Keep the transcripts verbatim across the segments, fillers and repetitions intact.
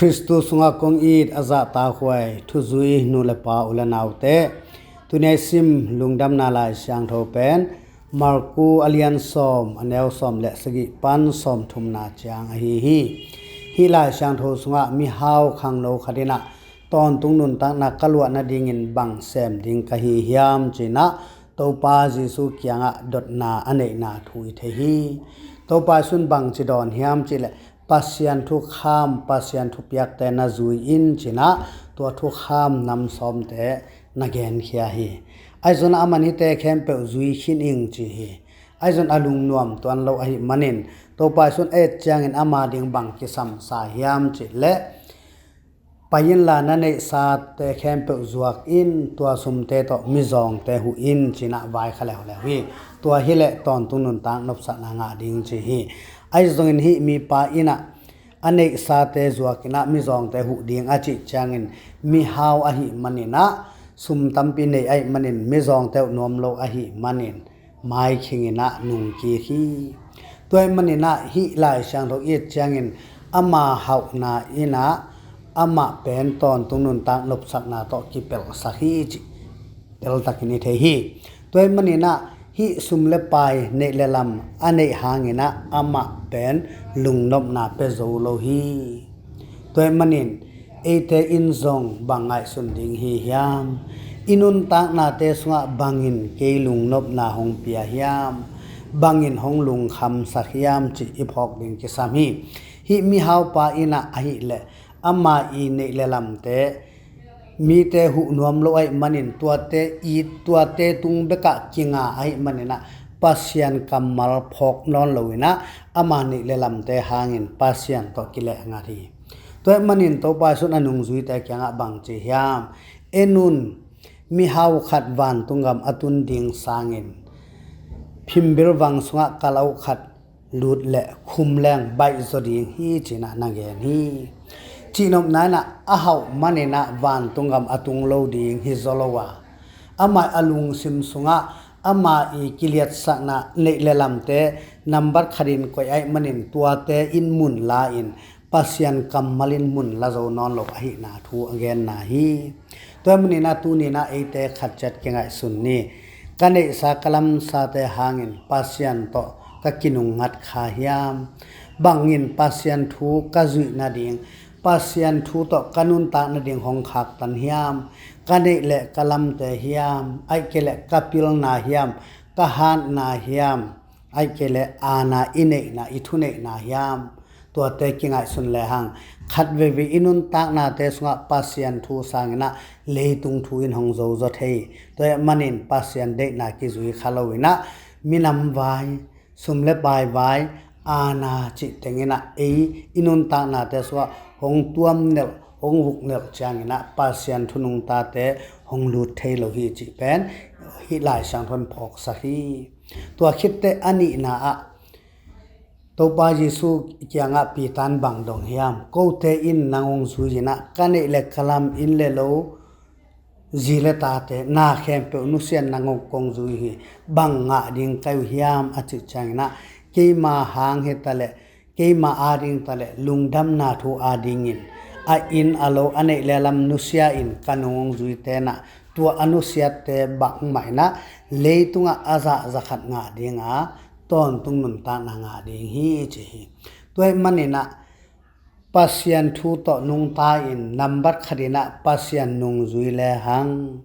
Khristu sungah kong it a zahtakhuai thuzui nu le pa u le naute, tuni a i sim lungdamna Lai Siangtho pen Marku a lian sawm, a neu sawm le sagih pan sawmthumna ciang ahi hi. Hih Lai Siangtho sungah mihau khangno khat in ah tawntung nuntakna ka luah nadingin bang sem ding ka hi hiam ci-in ah Topa Jesu kiangah dotna a neihna thu i thei hi. Topa Jesu in bangci dawn hiam cih leh Pasian thukham, Pasian thupiakte na zui in ci-in ah tua thukham nam sawmte na genkhia hi. Ahi zongin amah in hihte khempeuh zui khin ing ci hi. Ahi zongin a lungnuam tuan lo ahih manin Topa Jesu in a et ciangin ama ding bang kisamsa hiam cih leh, pai inla na neihsate khempeuh zuak in, tua sumte tawh mizawngte huh in ci-in ah vaikhak leuleu hi. Tua hi leh tawntung nuntak nopsakna ngah ding ci hi. Ahi zongin hih mipa in ah a neihsate zuak in ah mizawngte huh ding a cih ciangin mihau ahih manin ah, sum tampi nei ahih manin mizawngte uh nuam lo ahih manin maikhing in ah nungkik hi. Tua ahih manin ah hih Lai Siangtho i et ciangin ama hauhna in ah amah pen tawntung nuntak nopsakna tawh kipelhsak hi cih teltakin i thei hi. Tua ahih manin ah hih sum le pai, neih le lam a neih hangin ah amah pen lungnopna pia zo lo hi. Tua ahih manin eite in zong bang ngaihsun ding hi hiam? I nuntaknate sungah bangin kei lungnopna hong pia hiam? Bangin hong lungkhamsak hiam cih i phawk ding kisam hi. Hih mihaupa in ah ahih leh ama i neih le lamte mite huh nuam lo ahih manin tuate it, tuate tung bekah kinga ahih manin ah Pasian kammal phawk nawn lo in ah ama neih le lamte hangin Pasian tawh kileh ngat hi. Tua ahih manin Topa Jesu in a nungzuite kiangah bang ci hiam? En un, mihau khat vantung gam a tun ding sangin phimbil vang sungah kalau khat lut leh khum leng baih zaw ding hi ci-in ah na gen hi. Cihnopna in ah a hauh manin ah vantung gam a tung lo ding hi zaw lo a, amah a lungsim sungah ama i kiliatsakna, neih le lamte nambat khatin koih ahih manin tuate in mun la in Pasian kammal in mun la zo nawn lo ahihna thu a genna hi. Tua ahih manin ah tuni in ah eite khat ciat kingaihsun ni. Ka neihsa ka lamsate hangin Pasian tawh ka kinungngat kha hiam? Bangin Pasian thu ka zuih nading, Pasian thu tawh ka nuntak nading hong khaktan hiam? Ka neih le ka lamte hiam? Ahih kei leh ka pilna hiam? Ka hatna hiam? Ahih kei leh aana, i neihna, i thuneihna hiam? Tuate kingaihsun lehang khat veivei i nuntaknate sungah Pasian thu sangin ah leitung thu in hong zo zaw thei. Tua ahih manin Pasian deihna kizui kha lo in ah minam vai, sum le pai vai, aana cih teng in ah ei i nuntaknate sungah hong tuamnelh, hong vuknelh ciangin ah Pasian thu nungtate hong lut thei lo hi cih pen hih Lai Siangtho in phawksak hi. Tua khit teh a nihna ah Topa Jesu kiangah Peter in bang dong hiam? Kote in nang hong zui in ah ka neih le ka lam, inn le lo, zi le tate, na khempeuh nusia in nang hong kong zui hi. Bang ngah ding ka hi uh hiam? A cih ciangin ah keima hang hi ta leh, keima ading ta leh lungdamna thu adingin a inn a lo, a neih le lam nusia in ka nung hong zuite in ah tua a nusiatte bangmah in ah leitungah a zah za khat ngah ding a, tawntung nuntakna ngah ding hi ci hi. Tua ahih manin ah Pasian thu tawh nungta in nambat khatin ah Pasian nungzui lehang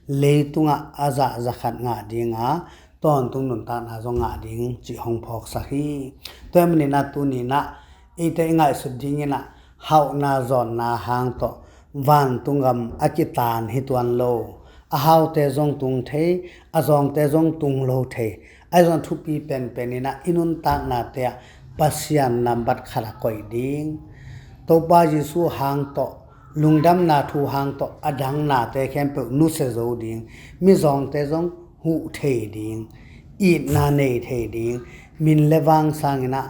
leitungah a zah za khat ngah ding a, tawntung nuntakna zong ngah ding cih hong phawksak hi. Tua ahih manin ah tuni in ah eite i ngaihsut dingin ah hauhna zawnna hang tawh vantung gam a kitan hi tuan lo. A haute zong tung thei, a zawngte zong tung lo thei. Ahi zong thupi penpen in ah i nuntaknate ah Pasian nambat khat a koih ding, Topa Jesu hang tawh, lungdamna thu hang tawh a dang nate khempeuh nusia zo ding, mizawngte zong huh thei ding, itna nei thei ding, min le vang sangin ah,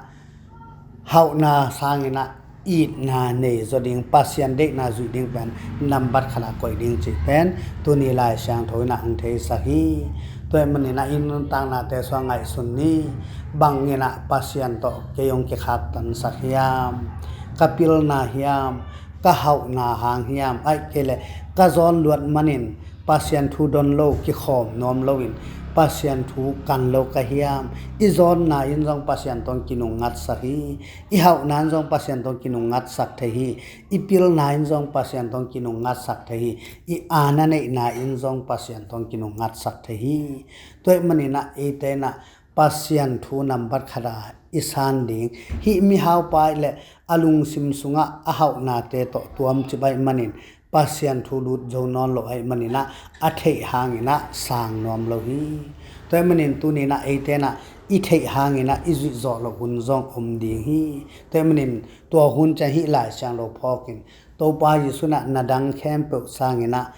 hauhna sangin ah itna nei zaw ding, Pasian deihna zuih ding pen nambat khat a koih ding cih pen tuni Lai Siangtho in ah hong theisak hi. Tua ahih manin ah i nuntaknate sungah ngaihsun ni. Bangin ah Pasian tawh kei hong kikhaktansak hiam? Ka pilna hiam? ka hauhna hang hiam, ahih kei leh ka zawn luat manin Pasian thu don lo, kikhawm nuam loin Pasian thu kan lo ka hiam? I zawnna in zong Pasian tawh kinungngatsak hi. I hauhna in zong Pasian tawh kinungngatsak thei hi. I pilna in zong Pasian tawh kinungngatsak thei hi. I aana neihna in zong Pasian tawh kinungngatsak thei hi. Tua ahih manin ah eite in ah Pasian thu nambat khat a i san ding, hih mihaupa ih leh a lungsim sungah a hauhnate tawh tuamcip ahih manin Pasian thu lut zo nawn lo ahih manin ah a theih hangin ah sang nuam lo hi. Tua ahih manin tuni in ah eite in ah i theih hangin ah i zuih zawh loh hun zong om ding hi. Tua ahih manin tua hun ciang hih Lai Siangtho phawkin, Topa Jesuh in ah, "Na dang khempeuh sangin ah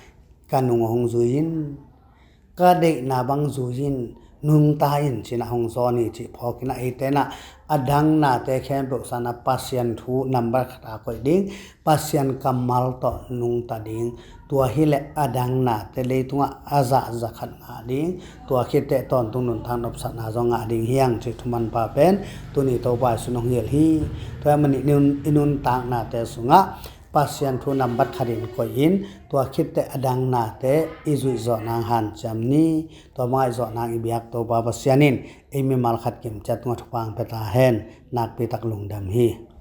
ka nung hong zui in, ka deihna bang zui in, nungta in," ci-in ah hong zawn hi, cih phawkin ah eite in ah a dang nate khempeuh sangin ah Pasian thu nambat khat a koih ding, Pasian kammal tawh nungta ding. Tua hi leh a dang nate leitungah a zahzah khat ngah ding, tua khit teh tawntung nuntak nopsakna zong ngah ding hi hang, cih thumanpha pen tuni Topa Jesuh in hong hilh hi. Tua ahih manin i nun, i nuntaknate sungah Pasian thu nambat khat in koih in, tua khit teh a dang nate i zuih zawh nang hanciam ni. Tua bang a i zawh nang i biak Topa Pasian in ei mimal khat kim ciat tungah thupha hong pia ta hen. Nakpi tak lungdam hi.